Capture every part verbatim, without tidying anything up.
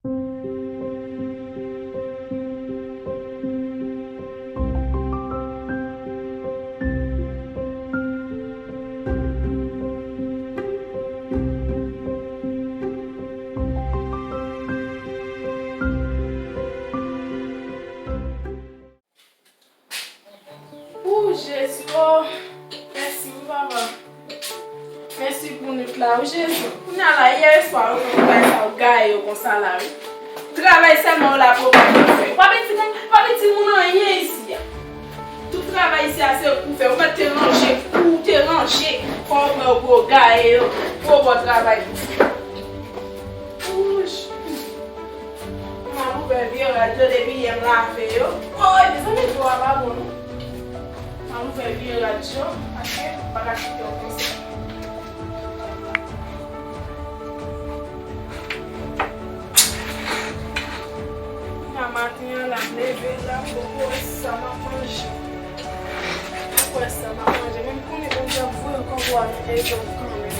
Ou Jezi, o, mèsi wi papa. Mèsi pou nwit la wi Jezi. Kounye a la, yè swa yo pran bagay sa yo gaye yo konsa la wi. Travay sèlman yo la pou yo pa fè. Yo pa vle di moun, yo pa vle di moun anyen isi a. Tout travay isi a se pou fè. Ou mèt te ranje kou, te ranje. Fò yo pran yo pou yo gaye yo, pou yo ba w travay pou fè. Ouch. M ap ouvè vye rad yo depi yè m lave yo. Oy, mezanmi, dlo a pa bon non. M ap ouvè vye rad yo, paske m pa ka kite yo konsa. Nan maten an la, m leve la, m poko wè sa m ap manje. M poko wè sa m ap manje, men m konnen Bondye ap voye yon konvwa nan mezon m kanmenm.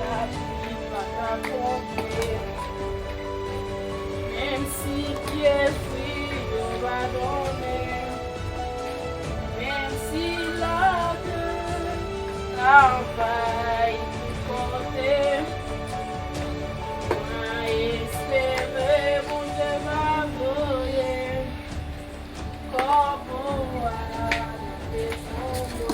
Lapli pa ka tonbe. Menm si pye fri yo pa donnen, menm si lagè anvayi tout kote, mwen espere Bondye va voye kòbo a nan mezon yo.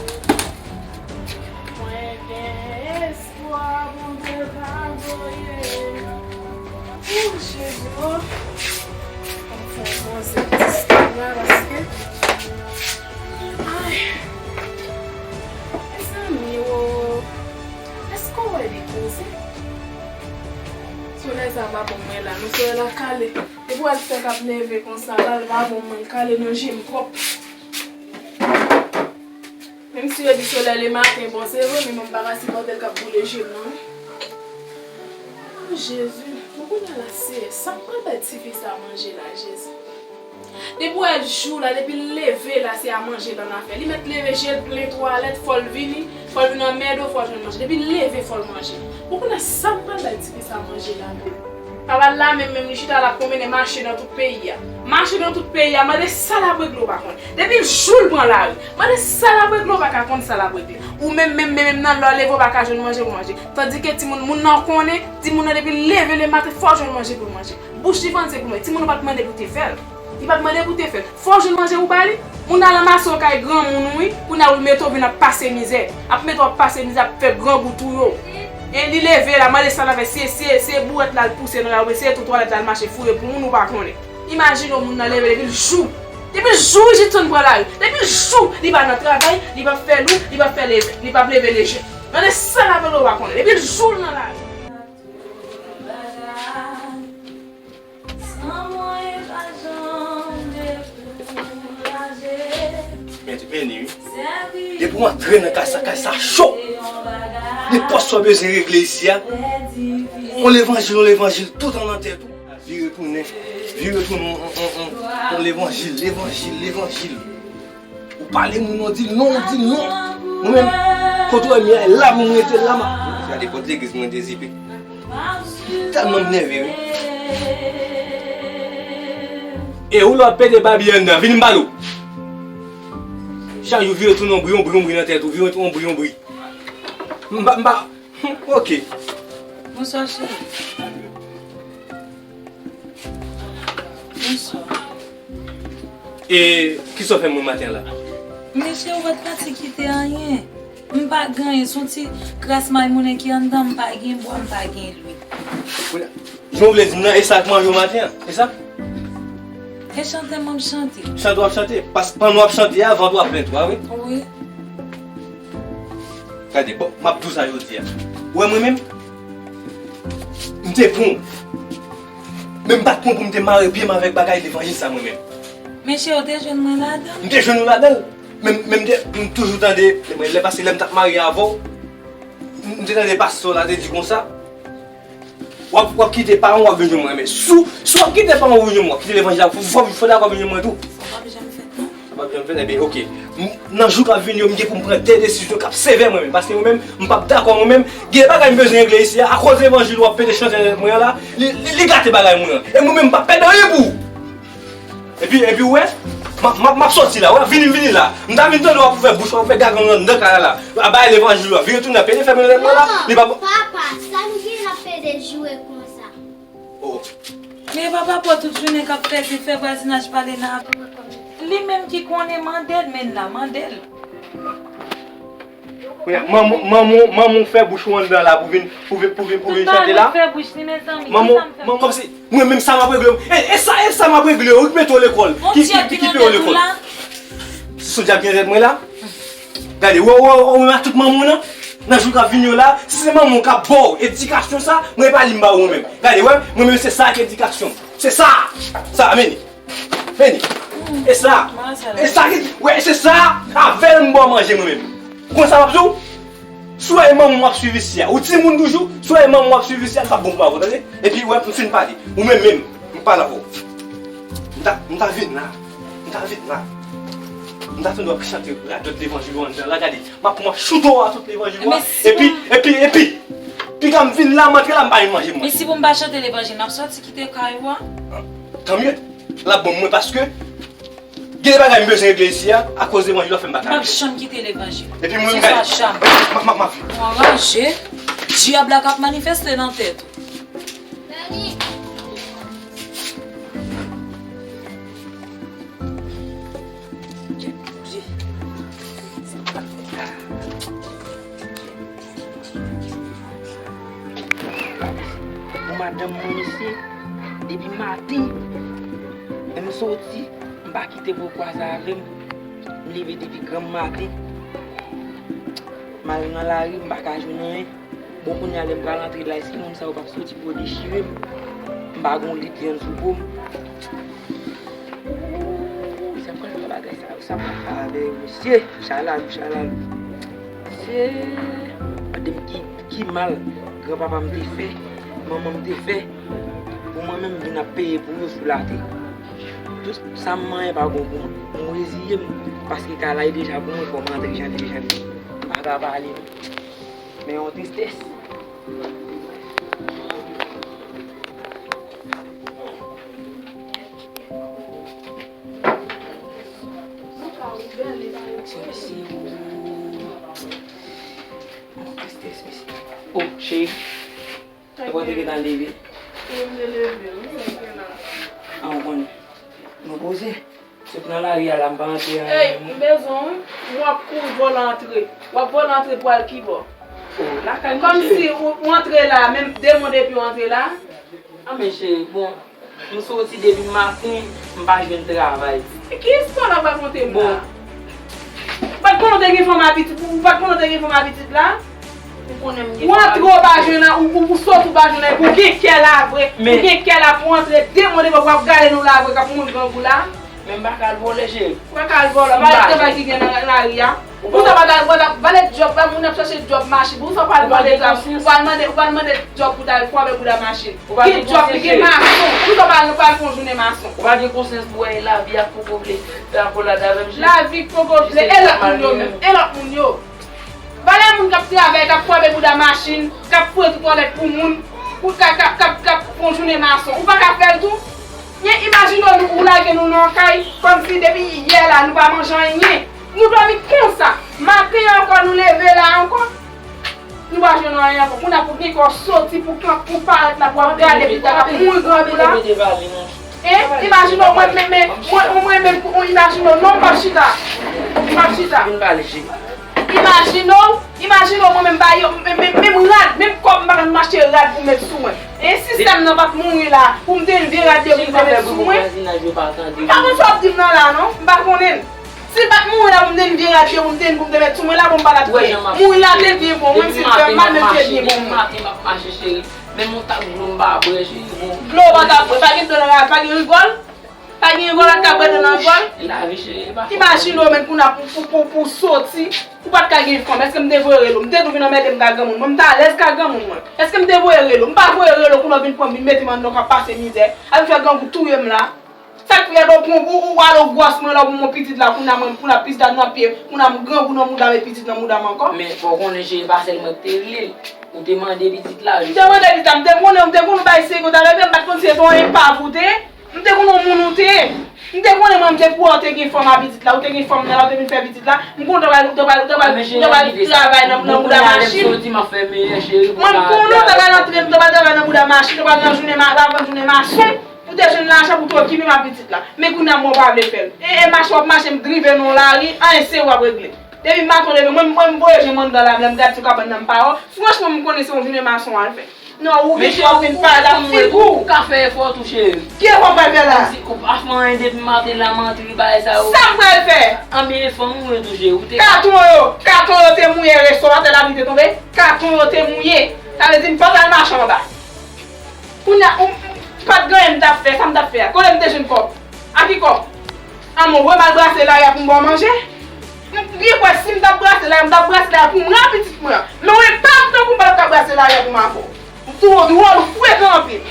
Mwen gen espwa Bondye va voye. Ou Jezi, o. Mwen fè poze ti sèl la paske, ay, mezanmi, o. Èske w wè li poze? Solèy sa pa bon mwen la, non, solèy la kale. Depi w wè l fèk ap leve konsa la, l pa bon mwen, l kale nan je m twòp. Menm si yo di solèy lematen bon, se vre, men mwen m pa ka sipòte l k ap boule je m nan. O Jezi, bon kounye a la, Seyè, sa k pral bay tifi sa manje la, Jezi? Depi w wè l jou la, depi l leve la, se a manje l annafè. Li mèt leve, je l plen twalèt, fò l vini, fò l vin anmède w, fò l jwenn manje. Depi l leve, fò l manje. Bon kounye a, sa k pral bay tifi sa manje la menm? Papa l la menm, menm li chita l ap pwonmennen mache nan tout peyi a. Mache nan tout peyi a, mande sa l ap regle w pa konn. Depi l jou l pran lari, mande sa l ap regle w pa ka konn sa l ap regle. Ou menm, menm, menm, menm nan lè w leve w pa ka jwenn manje pou manje. Tandike timoun, moun nan konnen, timoun nan depi l leve lematen fò w jwenn manje pou l manje. Bouch li vann se pou manje. Timoun nan pa t mande pou te fè l. Li pa t mande pou te fè l. Fò w jwenn manje ou ba li. Moun nan ranmase w kay granmoun wi. Kounye a ou mete w vin ap pase mizè. Ap mete w ap pase mizè, ap fè grangou touye w. E li leve la, mande sa l ap fè, se, se, se bourèt la l pouse nan la, oubyen se tou twalèt la l mache foure pou moun ou pa konnen. Imajine w moun nan leve depi l jou. Depi l jou Jidson pran lari. Depi l jou li pa nan travay, li p ap fè lou, li p ap fè leve, li p ap leve leje. Mande sa l ap fè ou pa konnen. Depi l jou l nan lari. San mwen pa janm dekouraje. Men, men ni wi. Depi w antre nan kay sa, kay sa cho. Nenpòt sa w bezwen regle isi a, yon levanjil, yon levanjil tout an nan tèt ou. Vire tounen, vire tounen, yon, yon, yon, yon, yon levanjil, levanjil, levanjil. Ou pale moun, ou di l non, ou di l non. Mwen menm, kote w wè m ye la, mwen rete la, m ap gade pòt legliz mwen dezipe. Tèlman m nève wi. E ou lè w ap pede babi anndan, vin m pale w. Chak jou vire tounen yon bri, yon bri, yon bri nan tèt ou, vire tounen yon bri, yon bri. M pa, m pa, oke. Bonswa, cheri. Bonswa. E kisa w fè m maten an la? Mesye, ou pa t pati kite anyen. M pa gen anyen, se yon ti kras maymonnen ki anndan, m pa gen bwa, m pa gen lwil. Jan w vle di m nan, e sa k manje w maten an, e sa? E chante m ap chante. Chante w ap chante? Pas pandan w ap chante a, vant ou ap plen tou a, wi? Wi. Gade, bon, m ap di w sa jodi a. Ou wè mwen menm? M te pran w. Men m pa t pran w pou m te mare pye m avèk bagay levanjil sa mwen menm. Men cheri, ou te jwenn mwen ladan l. M te jwenn ou ladan l. Men, men m te, m toujou tande, lè, lè pase lè m t ap marye avè w, m, m te tande pastè w la te di konsa, w ap, w ap kite paran w, w ap vin jwenn mwen. Men si w, si w ap kite paran w, w vin jwenn mwen, w ap kite levanjil la, fò, fò, fò dakò vin jwenn mwen tou. Sa p ap janm fèt non. W ap janm fè, ebyen, oke. M- Nan jou k ap vini yo, m gen pou m pran de desizyon k ap sevè mwen menm. Paske mwen menm, m p ap dakò mwen menm. Gen bagay m bezwen regle isi a. Akoz levanjil w ap pede chante mwen an la, li, li, li gate bagay mwen an. E mwen menm, m p ap pèdi anyen pou ou. Epi, epi, w wè, m ap, m ap, m ap soti la, w wè, vini, vini la. M ta vin tande w ap ouvè bouch, w ap fè gagann anndan kay la la. A bay levanjil la, vire tounen ap pede fè mwen la, li pa. Non, papa, sa m gen l ap pede joure konsa. Oh. Men papa pa tout jounen k ap pede fè vwazinaj pale nan. Li menm ki konnen, mande l, men la, mande l. Kounye a, manman, manman, manman w fè bouch ou anndan la pou vin, pou vin, pou vin, pou vin chante la. Tout bagay fè bouch li, mezanmi. Manman, kisa m fè? Manman, kòmsi, mwen menm sa m ap regle. E, e sa, e sa m ap regle, ou ki mete w lekòl. Ki, ki, ki, ki peye w lekòl. Se sou dyab ki nan tèt mwen la. Gade, wè, wè, wè, wè, tout manman w nan, nan jou k ap vini yo la, si se manman w k ap ba w edikasyon sa, mwen pa li m ba ou menm. Gade, wè, mwen menm se sa ki edikasyon. Se sa! Sa, men. Vini. E sa. E sa ki, wè, se sa. Avè l m ba w manje mwen menm. Ou konn sa m ap di w? Si w wè e manman w ap swiv isi a, ou timoun toujou, si w wè e manman w ap swiv isi a, li p ap bon pou pa w, tande? Epi, wè, m fin pale. Ou menm menm, m pale avè w. M ta, m ta vin la. M ta vin la. M ta tande w ap chante radòt levanjil ou anndan la, gade. M ap, m ap choute w a tout levanjil ou a. Epi, epi, epi, piga m vin la, m antre la, m pa vin manje mwen. E si pou m pa chante levanjil, m ap sòti kite kay ou a? Tanmye, l ap bon mwen paske gen de bagay m bezwen regle isi a, akoz levanjil w ap fè m pa ka. M p ap janm kite levanjil. Epi mwen menm gade. M ap, m ap, m ap vin. Ou anraje. Dyab la k ap manifeste nan tèt ou. Pou madanm mwen, mesye, depi maten, lè m soti, m pa kite pou l kwaze avè m. M leve depi granm maten, m al nan lari, m pa ka jwenn anyen. Bon, kounye a, lè m pral antre la, èske moun sa yo p ap soti pou yo dechire m? M pa gon lit vyann sou po m. Ooh, sa pral fè bagay sa yo, sa pral fè avè yo, mesye. Chalalou, chalalou. Mesye, gade m ki, ki mal granpapa m te fè, manman m te fè. Pou mwen menm, m vin ap peye pou yo sou latè. Tout sa m manyen pa gon pou mwen. M reziye m, paske kay la e deja pou mwen, fò m antre jan li deja li. M pa ka pale non. Men yon tristès. Mesye, mesye, yon tristès, mesye. Oh, cheri. Epa w te gentan leve? Wi, m te leve, wi, sa m te la. A, w konnen. Nou poze. Sot nan lari a la, m pa antre anyen. Ey, m bezwen w, wi. W ap kouri vòlò antre. W ap vòlò antre pou al kibò? Oh, lakay mwen, cheri. Kòmsi ou, ou antre la, menm de mwa depi w antre la. A, men cheri, bon, m soti depi maten, m pa jwenn travay. Ki istwa l ap rakonte m la? Bon. Ou pa t konnen w te gen fanm a pitit, ou pa t konnen w te gen fanm a pitit la? Ou konnen m gen fanm a pitit. Ou antre w pa jwenn nan, ou, ou, ou sot ou pa jwenn nan, epi w gen kè la vre. Ou gen kè la pou w antre de mwa devan pou w ap gade nou la vre, k ap mouri grangou la. Men m pa ka al vòlè, cheri. Ou pa ka al vòlè, pa gen travay ki gen nan lari a. Pou sa w pa t al, pa t al, pa t al djòb, pa moun ap chache djòb mache. Pou sa w pa al mande travay, ou pa al mande, ou pa al mande djòb pou w t al kwape bouda machin. Ou pa gen djòb, li gen mason. Pou sa w pa al, pa al fè yon jounen mason. Ou pa gen konsyans pou wè lavi a k poko vle akolad avè m, cheri. Lavi k poko vle, e lòt moun yo menm, e lòt moun yo. Valè moun k ap travay, k ap kwape bouda machin, k ap foure twou twalèt pou moun, pou k ap, k ap, k ap, k ap fè yon jounen mason. Ou pa ka fè l tou? Men imajine w, nou, ou lage nou nan yon kay, kòmsi depi yè la, nou pa manje anyen. Nou dòmi konsa. Maten an ankò, nou leve la ankò. Nou pa jwenn anyen ankò. Kounye a pou gen kè w soti, pou kanpe, pou parèt la, pou ap gade pita, k ap mouri grangou la. E, imajine w, mwen, men, men, mwen, mwen, men, imajine w, non, m p ap chita. M p ap chita. Vin pale, cheri. Imajine w, imajine w, mwen menm ba yo, men, men, menm rad, menm kòb m pa konn m achte rad pou m met sou mwen. E sistèm nan pa t mouri la, pou m te vin vye rad yo pou m te met sou mwen. M pa konn sa w ap di m nan la, non. M pa konnen. Si l pa t mouri la pou m te vin vye rad yo pou m te, pou m te met sou mwen la, bon, m pa t ap mouri la te byen bon, mwen, si l fè mal, men l te byen bon. Depi maten m ap mache, cheri. Menm yon tak dlo m pa bwè, cheri, bon. Dlo w pa t ap bwè, pa gen dlo nan la, pa gen rigòl. Pa gen yon gòl ak kabwèt nan gòl. Lavi cheri, e pa fòt. Imajine w, men kounye a pou, pou, pou, pou soti, ou pa t ka gen fanm. Èske m te voye rele w? M te tou vin anmède m ka granmoun mwen. M t alèz ka granmoun mwen. Èske m te voye rele w? M pa voye rele w kounye a w vin pran m, vin mete m anndan, w ka pase mizè. Al fè grangou touye m la. Sa k fè lè w pran, ou, ou al o gwòs mwen lè w pran pitit la, kounye a mwen, kounye a pitit la nan pye m, kounye a m grangou nan mouda m e pitit nan mouda m ankò. Men fò w konnen cheri, pa sèl mwen ki te vle l. Ou te mande pitit la, m te mande pitit la, m te konnen, m te konnen w bay serye, w ta leve, m pa t konn si se yon epav ou te ye. M te konnen w moun ou te ye. M te konnen mwen, m te kwè w te gen fanm a pitit la, ou te gen fanm nan la, ou te vin fè pitit la. M konnen w ta pral, w ta pral, w ta pral, w ta pral travay nan, nan bouda machin. Mwen, m konnen w ta pral antre, w ta pral travay nan bouda machin, w ta pral nan jounen ma-, w ta pral jounen mason. Pou te jwenn lajan pou te okipe m ak pitit la. Men kounye a mwen pa vle fè l. E, e mache w ap mache, m drive nan lari, anyen se ou ap regle. Depi maten w leve, mwen, mwen, m voye je m anndan la, lè m gade sou kabann nan, m pa wè w. Franchman, m konnen se yon jounen mason w al fè. Non, ou gen chwa vin pale ak figi w. Ou ka fè efò tou, cheri. Ki efò m pral fè la? Si ou pa fè anyen depi maten la, m antre bagay sa yo. Sa m pral fè? Anben, e fanm ou ye tou, cheri. Ou te katon yo, katon yo te mouye, restoratè lapli te tonbe. Katon yo te mouye. Sa vle di m pa t al mache anba. Kounye a, ou, m pa t gen anyen m t ap fè, sa m t ap fè a? Kote m te jwenn kòb? A ki kòb? A mwen, wè m al brase lari a pou m ba w manje? M byen kwè si m t ap brase lari a, m t ap brase lari a pou mwen ak pitit mwen an. Men w epav tankou m pa t ap ka brase lari a pou m avè w. M tou dwòl, ou frekan anpil.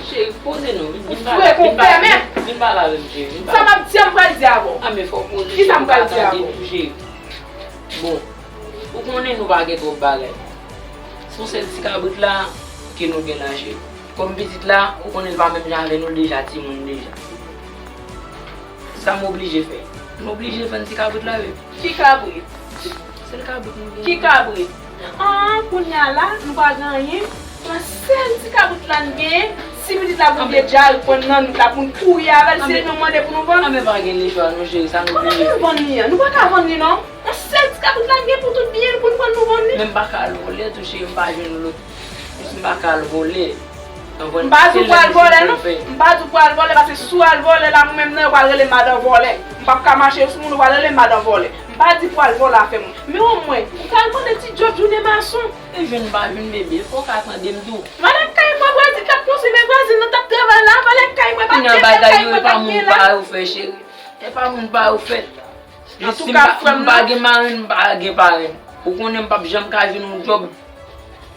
Cheri, poze non, vin, vin pale, vin pale, vin pale avè m, cheri, vin pale. Sa m ap di a, m pral di avè w. A, men fò w poze, cheri, m pa tande tou, cheri. Bon, ou konnen nou pa gen twòp bagay. Se yon sèl ti kabrit la ke nou gen la, cheri. Kòm pitit la, ou konnen l pa menm jan avè nou, l deja timoun deja. Sa m oblije fè? M oblije vann ti kabrit la, wi. Ki kabrit? Sèl kabrit nou gen. Ki kabrit? Ah, kounye a la, nou pa gen anyen. Yon sèl ti kabrit la n genyen. Si pitit la Bondye di al pran nan nou la pou n kouri avè l, se nou mande pou nou vann. Anben pa gen lechwa non, cheri, sa nou bliye. Kòman pou n vann li an? Nou pa ka vann li non. Yon sèl ti kabrit la n gen pou tout byen n, pou n vann, nou vann li. Men m pa ka al vòlè tou, cheri, m pa jwenn lòt. Jis m pa ka al vòlè. M pa di w pou al vòlè non. M pa di w pou al vòlè, paske si w al vòlè la, mwen menm nan, yo pral rele m madan vòlè. M p ap ka mache sou moun, yo pral rele m madan vòlè. M pa di pou al vòlè afè moun. Men omwen, ou ka al mande ti djòb jounen mason. E jwenn pa jwenn bebe, fò w ka tande m tou. Valè kay mwen, vwazin k ap konstwi, men vwazin nan t ap travay la, valè kay mwen, pa t gen bagay yo, e pa moun pa yo fè, cheri. E pa moun pa yo fè. Jis si m pa, m pa gen marenn, m pa gen parenn. Ou konnen m p ap janm ka jwenn yon djòb,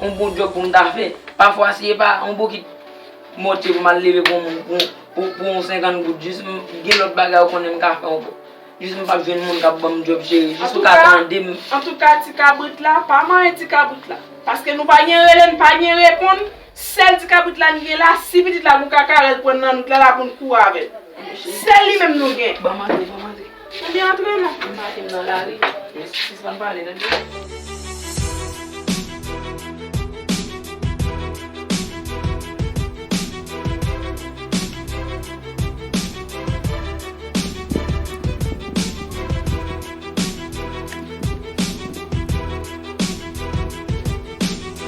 yon bon djòb pou m ta fè. Pafwa, si e pa yon bokit mòtye pou m al leve pou yon moun, pou, pou, pou yon senkant goud, jis m gen lòt bagay ou konnen m ka fè ankò. Jis m p ap jwenn moun k ap ban m djòb, cheri. Jis ou ka tande m. Antouka, ti kabrit la, pa manyen ti kabrit la. Paske nou pa gen rele, n pa gen reponn. Sèl ti kabrit la n gen la, si pitit la gon kakarèl pran nan nou la, la pou n kouri avè l. Sèl li menm nou gen. Ban m antre, ban m antre. Ou byen antre non. M pa te nan lari. Men sispann pale, tande.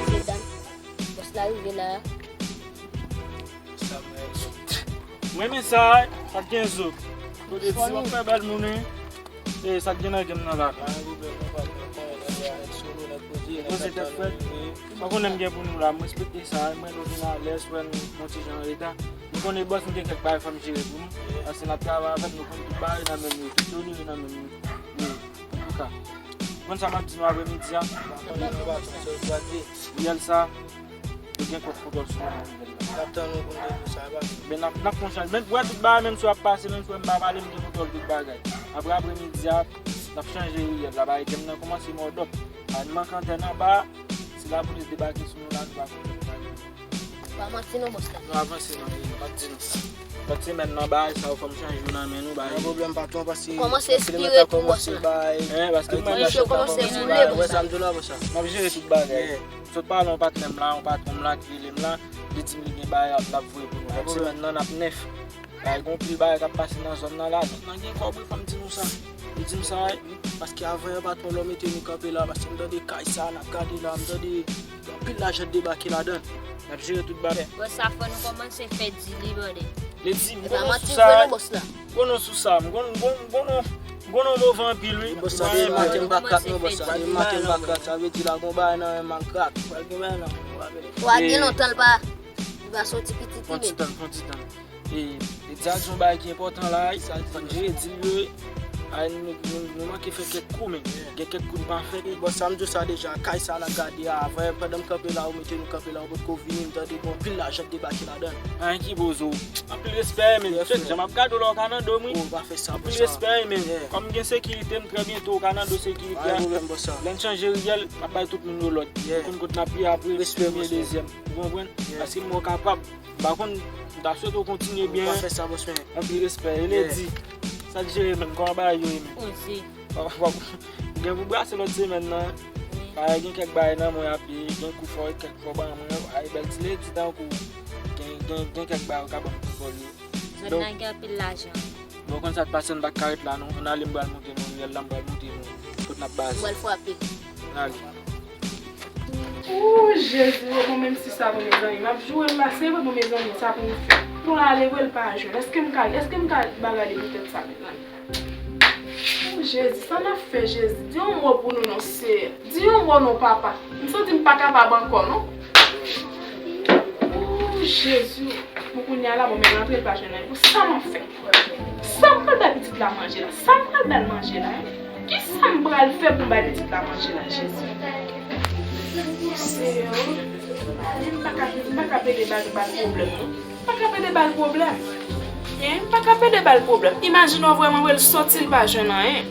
Mesye dam, bòs la rive la. Mwen renmen sa, sa k gen zo. Kote di w ap fè bèl moun wi. E sa k gen nan game nan la? Poze tèt frèt. Mwen konnen m gen pou nou la, m respekte sa, mwen nou vin alèz, frè m yon ti jan anreta. M konnen bòs m gen kèk bagay fò m jere pou nou. Paske n ap travay avèk nou, konn tout bagay nan men nou, tout done yo nan men nou. Wi, antouka. Konn sa m ap di nou aprè midi a? Riyèl sa, yo gen kòk kontwòl sou mwen nan riyèl la. N ap tann nou pou n te di sa, pa vre? Men n ap, n ap fè yon chanje. Men wè tout bagay, menm si w ap pase, menm si w wè m pa pale, m gen kontwòl tout bagay. Apre aprè midi a, n ap chanje riyèl la, bagay game nan kòmanse mòdòp. A, n manke antèn anba, si lapolis debake sou nou la, nou pa konn sa pou n fè. Pa manti non, bòs la. Nou avanse nan riyèl, m ap di nou sa. Fòk semèn nan bay sa yo fò m chanje yo nan men nou bay. Gen pwoblèm patwon, paske kòmanse espire tou bòs la. Paske mwen menm kòmanse boule bòs la. Wè sa m di w la, bòs la. M ap jere tout bagay. Sot pale yon patnè m la, yon patwon m la ki rele m la, li di m li gen bagay l ap voye pou nou. Fòk semèn nan n ap nèf. Bay gon pil bagay k ap pase nan zòn nan la. Zòn nan gen kòb wi, fò m di nou sa. Li di m sa wi. Paske avan yon patwon lè w mete nou kanpe la, paske m tande kay sa n ap gade la, m tande anpil lajan debake ladan. N ap jere tout bagay. Wè sa fò nou kòmanse fè di li, brother. Li di, m konnen sou sa. M konnen sou sa. M konnen, m konnen, m konnen, m konnen move anpil wi. Bòs la, depi maten m pa krak non, bòs la. Depi maten m pa krak, sa vle di la gon bagay nan men m al krak. Pral gen bagay la. Wa gen lontan l pa, li pa soti pitit li menm. Pran ti tan, pran ti tan. E, e di a di yon bagay ki enpòtan la, sa l di, jere di l yo, Ay, nou, nou, nou manke fè kèk kou, men gen kèk kou n pa fè. Bon, sa m di w sa deja, kay sa n ap gade a, avè, pandan m kanpe la, ou mete nou kanpe la, ou potko vini, m tande gen anpil lajan k debake ladan l. Anyen ki bozo. Anpil respè, men. Yes, men. Jan m ap gade w la, w ka nan do m, wi. Oh, pa fè sa, anpil respè, men. Yeah. Kòm gen sekirite, m trè byento, w ka nan do sekirite a. Pa gen pwoblèm, bòs la. Lè n chanje riyèl, m ap bay tout moun yo lòd. Yeah. Pou n konn kote n ap ye apre, premye, dezyèm. Ou konprann? Yeah. Paske mwen kapab. M pa konn, m ta swete w kontinye byen. Ou pa fè sa, bòs mwen. Anpil respè. E Ledi, sa k jere menm? Kòman bagay yo ye menm? Oze. Ou gen pou brase lòt semèn nan. Wi. Bagay gen kèk bagay nan mwen ap ye, gen kou fò, kèk fò ban mwen. Ay, bèl ti Ledi tankou. Gen, gen, gen kèk bagay ou ka ban m pou vòlè. Zòn nan gen anpil lajan. Bon, konn sa k pase, n pa ka ret la non. Ann ale, m pral monte nan riyèl la, m pral monte nou. Kot n ap baze. M pral frape. Ann ale. Ooh, Jezi, bon, bon, menm si sa, bon, mezanmi, m ap joure l la, se vre, bon, mezanmi, sa pou m fè. Pou l ale vre, l pa jwenn. Èske m ka, èske m ka bagay li pou tèt sa, mezanmi? Ooh, Jezi, sa n ap fè, Jezi? Di yon mo pou nou non, Seyè. Di yon mo non, papa. M santi m pa kapab ankò, non. Ooh, Jezi. Bon, kounye a la, bon, men rantre, l pa jwenn anyen. Bon, sa m ap fè? Sa m pral bay pitit la manje la? Sa m pral ba l manje la, en? Kisa m pral fè pou m bay pitit la manje la, Jezi? Seyè, m pa ka, m pa ka pede ba l, ba l pwoblèm, non. M pa ka pede ba l pwoblèm. En, m pa ka pede ba l pwoblèm. Imajine w vrèman, vre, l sòti, l pa jwenn anyen.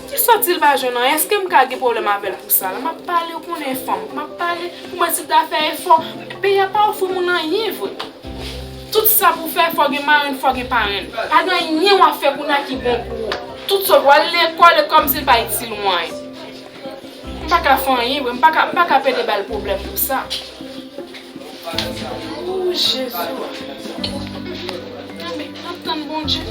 Ki sòti l pa jwenn anyen? Èske m ka gen pwoblèm avè l pou sa la? M ap pale, ou konnen fanm. M ap pale, pou mwen, si l ta fè efò, peyi a pa ofri moun anyen vre. Tout sa pou fè, fò gen marenn, fò gen parenn. Pa gen anyen w ap fè kounye a ki bon pou ou. Tout sa, w al lekòl, e kòmsi l pa itil ou anyen. M pa ka fè anyen vre, m pa ka, m pa ka pede ba l pwoblèm pou sa. Ooh, Jezi. N ap tann Bondye.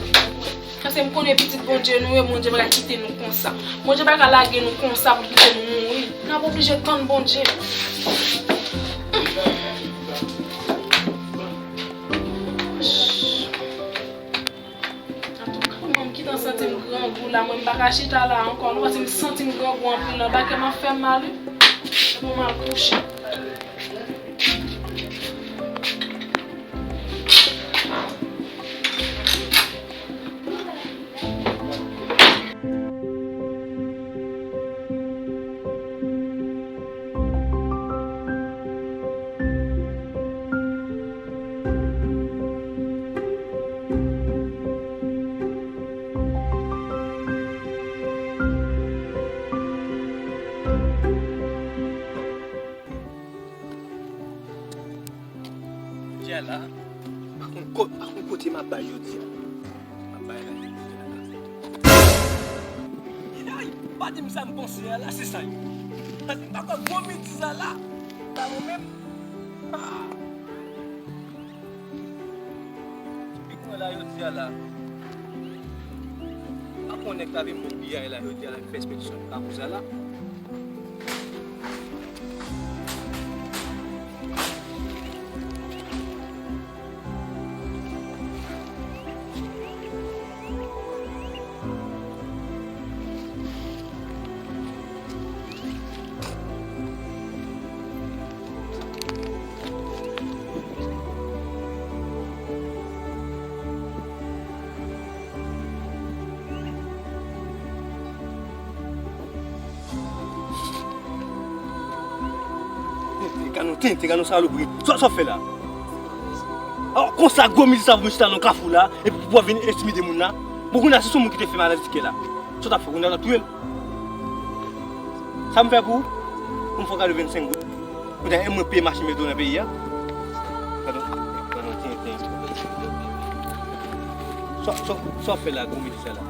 Paske m konnen pitit Bondye nou ye, Bondye pa ka kite nou konsa. Bondye pa ka lage nou konsa pou l kite nou mouri. N ap oblije tann Bondye. Antouka, mwen m gentan santi m grangou la, mwen m pa ka chita la ankò, non, paske m santi m grangou anpil, nan bakè m ap fè m mal, wi. Bon, m al kouche. Jodi a la, pa konn ko-, pa konn kote m ap bay jodi a. M ap bay la. Ay, pa di m sa m panse a la, se sa yo. Paske m pa kwè gwo midi sa la. Ba mwen menm. Ah. Epi mwen la jodi a la. Pa konn nèg ta vin mwen piyay la jodi a la, fè enspeksyon nan kafou sa la. Tenten, gade yon tenten, gade yon salopri. Sa, sa w fè la? Aw, konsa gwo midi sa pou vin chita nan kafou la, epi pou w vin entimide moun la. Bon, kounye a, si se yon moun ki te fè maladi ti kè la, sa w t ap fè kounye a, w t ap touye l? Sa m fè pou ou? Pou m fè w kado vennsenk goud. Kounye a, e mwen peye machin meto nan peyi a. Gade, gade yon tenten. Sa, sa, sa w fè la, gwo midi sa la?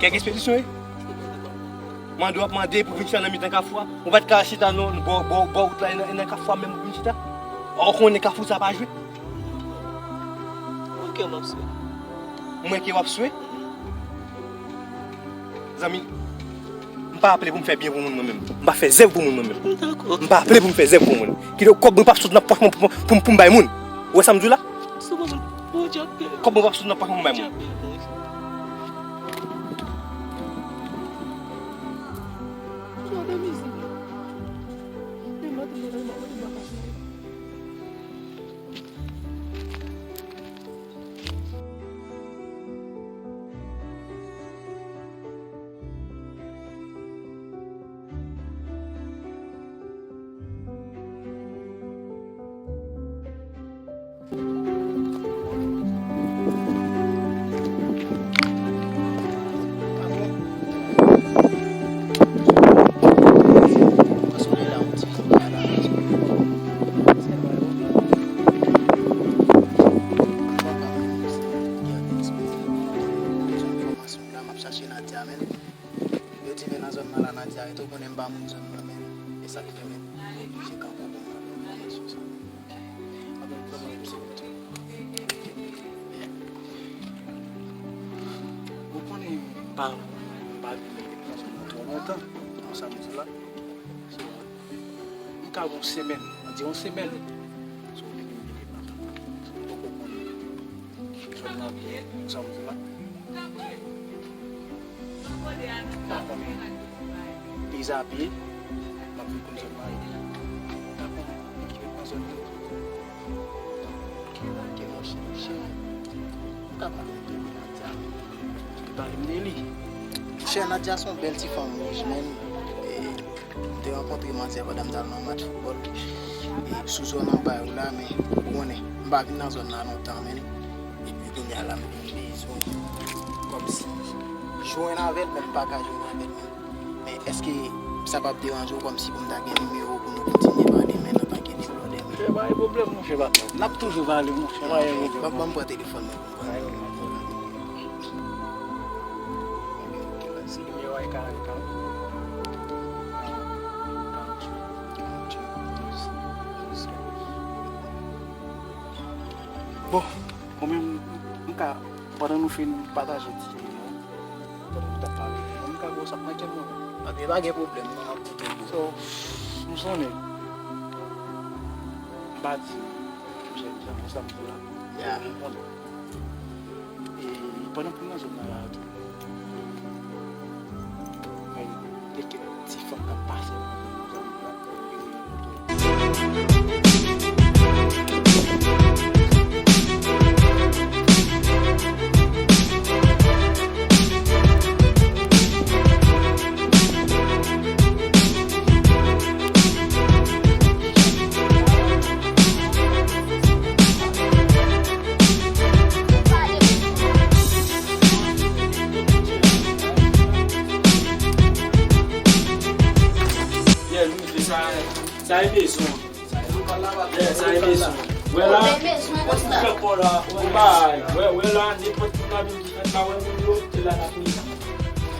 Kèk espedisyon, wi. Mande w ap mande pou vin chita nan mitan kafou a. Ou pa t ka chita nan bò, bò, bò wout la, e nan, e nan kafou a menm pou vin chita. Ou konnen kafou sa pa jwe. Mwen ke w ap swe. Mwen ke w ap swe. Zanmi, m pa aple pou m fè byen pou moun mwen menm. M pa fè zèv pou moun mwen menm. M dakò. M pa aple pou m fè zèv pou moun. Kite kòb mwen p ap sot nan pòch mwen pou, pou, pou m bay moun. Ou wè sa m di w la? Sou mwen, Bondye ap peye. Kòb mwen p ap sot nan pòch mwen pou m bay moun. Bondye ap peye pou ou. Ou ap mize. Men maten, maten, maten, maten, maten. Chache Nadia, men. Yo di men nan zòn nan la Nadia rete, ou konnen m pa moun zòn nan, men. E sa k fè, men, m oblije kanpe pou mwen, pou mwen sou sa. Anben, kòman m se kontan. Ou konnen m pa, m pa vin nan zòn nan twò lontan, nan sa m di la. So, m ka gen yon semèn, andiwon semèn. So, m vin, m vin nan zòn nan, zòn nan, zòn nan. M pa konnen. Pye a pye, m ap vin konn zòn nan. M pa konnen. Nan zòn yo. Ke monchè, monchè. M ka pale de Nadia. M pale m de li. Monchè, Nadia se yon bèl ti fanm wouj, men, e, m te rankontre Nadia pandan m t al nan match foutbòl. E, sou zòn anba yo la, men, ou konnen, m pa vin nan zòn nan lontan, men. Epi, kounye a la, m vin bezwen, kòmsi, jwenn avè l, men m pa ka jwenn avè l, men. Men èske sa p ap deranje w kòmsi pou m ta gen nimewo w pou nou kontinye pale, men nan tanke deblòde, men? Monchè, pa gen pwoblèm, monchè, pa. N ap toujou pale, monchè, pa gen pwoblèm. Ban, ban m pran telefòn mwen pou m pale. Ok, nimewo a e karant-kat, karant-uit, karant-uit, douz, douz. Bon, mwen menm, m ka, pandan nou fin pataje ti, pandan nou t ap pale, mwen m ka ba w sa k nan kè m nan. Papi, pa gen pwoblèm, non, m ap koute w. So, m sonnen, m pa di, m jèn jan konsa m di la. Ya. M konnen. E pandan pou m nan zòn nan la tou, men, gen kèk ti fanm k ap pase nan zòn nan. Yeah, nou di sa, sa e bezwen. Yeah, sa e bezwen. Wè la, wè, wè la, nenpòt ki pa menm ki fèt la, wè moun yo, se la n ap rive.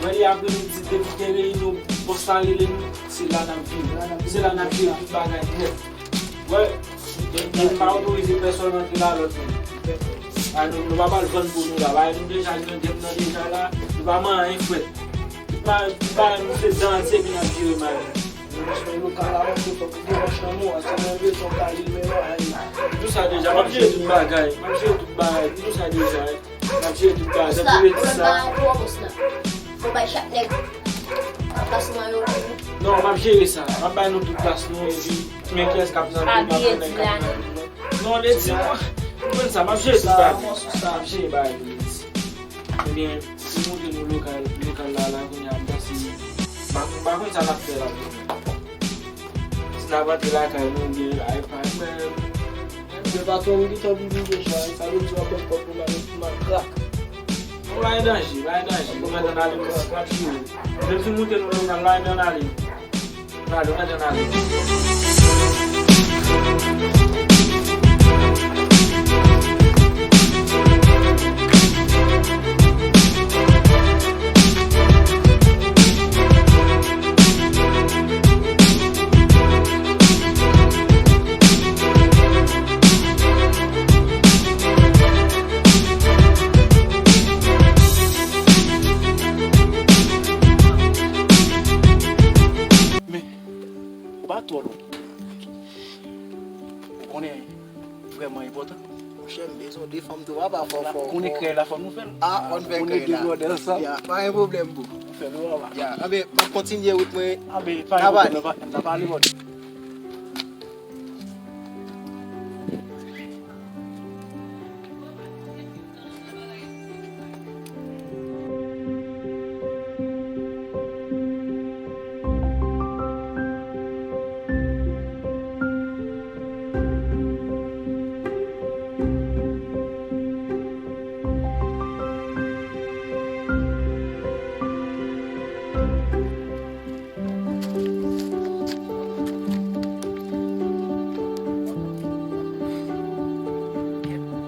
Wè, li apre midi, depi te reyinyon, bòs la rele nou, se la n ap vini. Se la n ap jere tout bagay nèt. Wè, e, e m pa otorize pèsòn antre la lòt moun. A, nou, nou pa pral vann pou nou la. Bagay nou deja, nou gen nan deja la. Nou pa manyen frèt. Tout bagay, tout bagay nou se dan, se vin ap jere mal. Relasyon lokal la, mwen fòk ou gen machan nou, ansanm mwen bezwen kale men yo, ay. M di w sa deja, m ap jere tout bagay. M ap jere tout bagay. M di w sa deja, eh. M ap jere tout bagay. Tankou redi sa. Fò bay chak nèg plas nan yo. Non, m ap jere sa. M ap bay nou tout plas nou, epi men kiyès k ap nan men, m ap konnen k ap nan men. Non, Leti, mwen, mwen konn sa, m ap jere tout bagay. M ap jere bagay, Leti. Ebyen, pou montre nou lokal, lokal la, la, kounye a, m panse, m pa, m pa konn sa n ap fè la, kounye a. Si n ap antre lakay nou, oubyen, ay, pa, mwen, men patwon m gentan vini deja, sa vle di w ap ban m kòb pou m ale pou m al krak. Bon, pa gen danje, pa gen danje. Nou mèt ann ale, m ap jere. Menm si w montre nou lokal la, ebyen, ann ale. Ann ale, ann ale, ann ale. Men, ou pa twò lwen. Ou konnen, vrèman enpòtan. Monchè, m bezwen de fanm tou, papa, fò, fò, konnen krèy la, fò nou fè l. Ah, fò n fè krèy la. Konnen deblòde ansanm. Ya, pa gen pwoblèm, bro. Nou fè l, papa. Ya, anben, m ap kontinye wout mwen. Anben, pa gen pwoblèm, n ap pale, brother.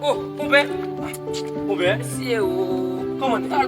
Oh, konpè! Konpè! Mesye, oh! Kòman? Al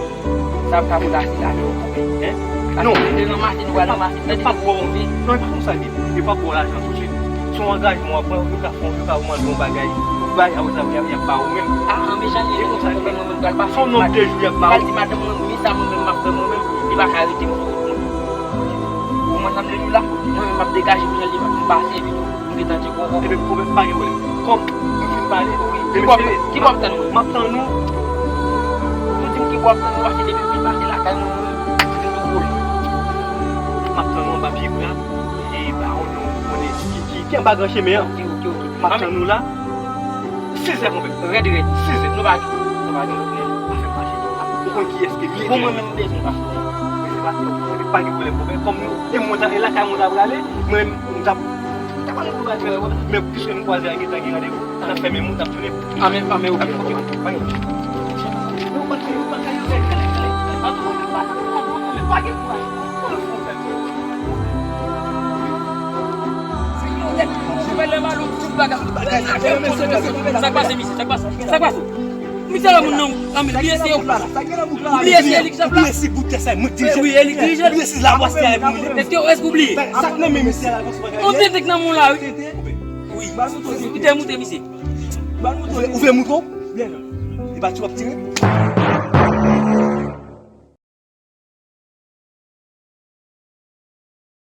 Sa ap ka pou lase la, non. Hein? Non. Lè ranmase, nou pral ranmase. Yo p ap ba w, non, e pa konsa l ye. Yo p ap ba w lajan tousuit. Se yon angajman w ap pran, yo ka fè, yo ka mande yon bagay. Ou bay, apre sa, y ap, y ap ba ou menm. Ah, an mechan, li konsa, mwen menm, mwen pral pase. Se yon nonb de jou y ap ba ou. Pral di madanm mwen, men sa mwen menm m ap fè mwen menm, li pa ka rete m sou wout mwen. Ou konprann sa m vle di w la? Mwen menm m ap degaje m jan li m pase, epi tou, m gentan tcheke w. Ebyen, pwoblèm pa gen pwoblèm. Kòm nou fin pale, wi. Ki bò w ap tann? Ki bò w ap tann mwen? M ap tann ou. Ou di m ki bò w ap tann mwen, paske depi m fin pase lakay mwen, mwen, m vin tou koule. M ap tann ou anba pye bwa, e ba ou non, konnen ki, ki, ki anba gran chemen an. Ok, ok, ok. M ap tann ou la. Sizè, monchè. Rèd, rèd. Sizè. Nou pa gen, nou pa gen pwoblèm. Pa fè fache. Ou konn kiyès ke li ye? Bon, mwen menm, m bezwen pase. Mwen se pase. Epi pa gen pwoblèm, monchè. Kòm nou, e mwen ta, e lakay mwen ta prale, mwen menm, m t ap, m t ap ale pou bagay, men piske nou kwaze a gentan gen randevou, n ap fè menm wout, n ap tounen. Amè, amè, ok. Ok, ok. Pa gen. Nou konn se yon bagay yo fè klè, klè. An tou ka, pa gen kouraj. Sa k pase, misye? Sa k pase? Sa k pase? Misye la moun nan, nan, bliye se yo. Bliye se li ki chèf la. Bliye si bout tè sa, mwen dirije. Wi, e li dirije. Bliye si lavwa se a pou mwen. Èske, èske ou bliye? Sa k nan men misye la, ou pa gen. On tenten k nan moun la, wi. Wi. Ou te moute misye. Ou vle, ou vle moute w? Li pa ti w ap tire?